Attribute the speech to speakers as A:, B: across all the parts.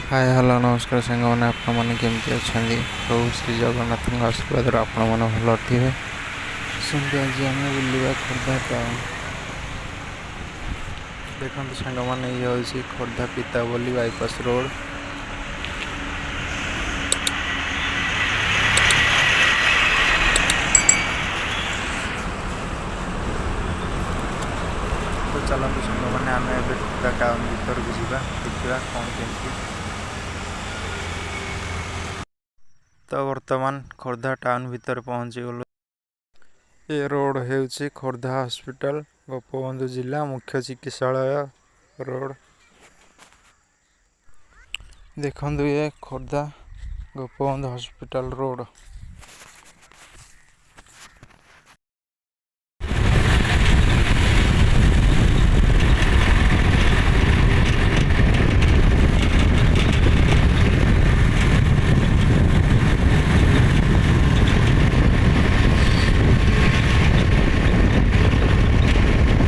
A: ହାଏ, hello, ନମସ୍କାର ସାଙ୍ଗମାନେ। ଆପଣମାନେ କେମିତି ଅଛନ୍ତି? ପ୍ରଭୁ ଶ୍ରୀ ଜଗନ୍ନାଥଙ୍କ ଆଶୀର୍ବାଦରୁ ଆପଣମାନେ ଭଲରେ ଥିବେ। ଆସନ୍ତୁ, ଆଜି ଆମେ ବୁଲିବା ଖୋର୍ଦ୍ଧା ଟାଉନ୍। ଦେଖନ୍ତୁ ସାଙ୍ଗମାନେ, ଇଏ ହେଉଛି ଖୋର୍ଦ୍ଧା ପିତାବଲି ବାଇପାସ୍ ରୋଡ଼। ତ ଚାଲନ୍ତୁ ସାଙ୍ଗମାନେ, ଆମେ ଏବେ ଖୋର୍ଦ୍ଧା ଟାଉନ୍ ଭିତରକୁ ଯିବା, ଦେଖିବା କ'ଣ କେମିତି। ତ ବର୍ତ୍ତମାନ ଖୋର୍ଦ୍ଧା ଟାଉନ୍ ଭିତରେ ପହଞ୍ଚିଗଲୁ। ଏ ରୋଡ଼ ହେଉଛି ଖୋର୍ଦ୍ଧା ହସ୍ପିଟାଲ, ଗୋପବନ୍ଧୁ ଜିଲ୍ଲା ମୁଖ୍ୟ ଚିକିତ୍ସାଳୟ ରୋଡ଼। ଦେଖନ୍ତୁ, ଇଏ ଖୋର୍ଦ୍ଧା ଗୋପବନ୍ଧୁ ହସ୍ପିଟାଲ ରୋଡ଼।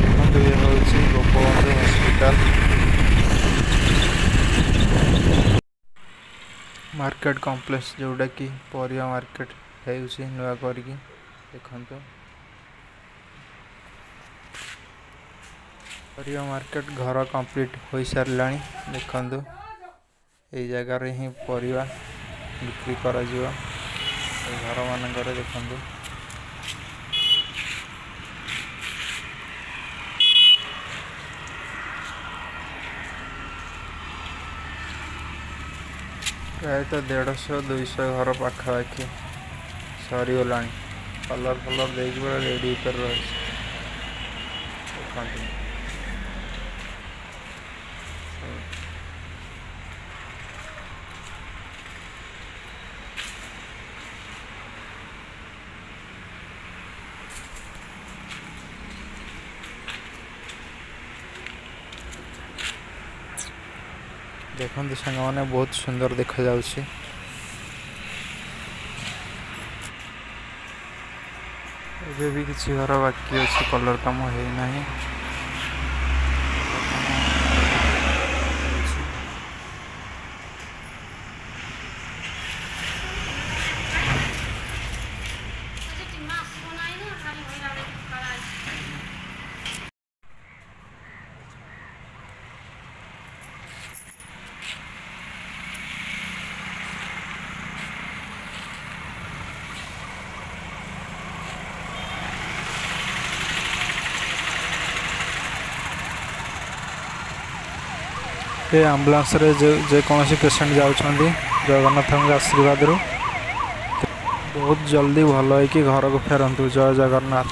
A: ଦେଖନ୍ତୁ, ଇଏ ହେଉଛି ଗୋପବନ୍ଧୁ ହସ୍ପିଟାଲ। ମାର୍କେଟ କମ୍ପ୍ଲେକ୍ସ, ଯେଉଁଟାକି ପରିବା ମାର୍କେଟ ହେଉଛି ନୂଆ କରିକି। ଦେଖନ୍ତୁ, ପରିବା ମାର୍କେଟ ଘର କମ୍ପ୍ଲିଟ୍ ହୋଇସାରିଲାଣି। ଦେଖନ୍ତୁ, ଏଇ ଜାଗାରେ ହିଁ ପରିବା ବିକ୍ରି କରାଯିବ, ଏଇ ଘରମାନଙ୍କରେ। ଦେଖନ୍ତୁ, ପ୍ରାୟତଃ 150 200 ଘର ପାଖାପାଖି ସରିଗଲାଣି। କଲର୍ ଫଲର୍ ଦେଇକି ପୁରା ରେଡ଼ି କରି ରହିଛି। ଦେଖନ୍ତୁ। ଦେଖନ୍ତୁ ସାଙ୍ଗମାନେ, ବହୁତ ସୁନ୍ଦର ଦେଖାଯାଉଛି। ଏବେ ବି କିଛି ଘର ବାକି ଅଛି, କଲର୍ କାମ ହେଇନାହିଁ। କଲର୍ କାମ ଅଛି।
B: ଆଜି ଟିମା ଆସିବ ନାହିଁ ନା, ଭାରି ହଇରାଣ ହେଇକି ସକାଳେ ଆଇଛି।
A: ଏ ଆମ୍ବୁଲାନ୍ସରେ ଯେଉଁ ଯେକୌଣସି ପେସେଣ୍ଟ ଯାଉଛନ୍ତି, ଜଗନ୍ନାଥଙ୍କ ଆଶୀର୍ବାଦରୁ ବହୁତ ଜଲ୍ଦି ଭଲ ହେଇକି ଘରକୁ ଫେରନ୍ତୁ। ଜୟ ଜଗନ୍ନାଥ।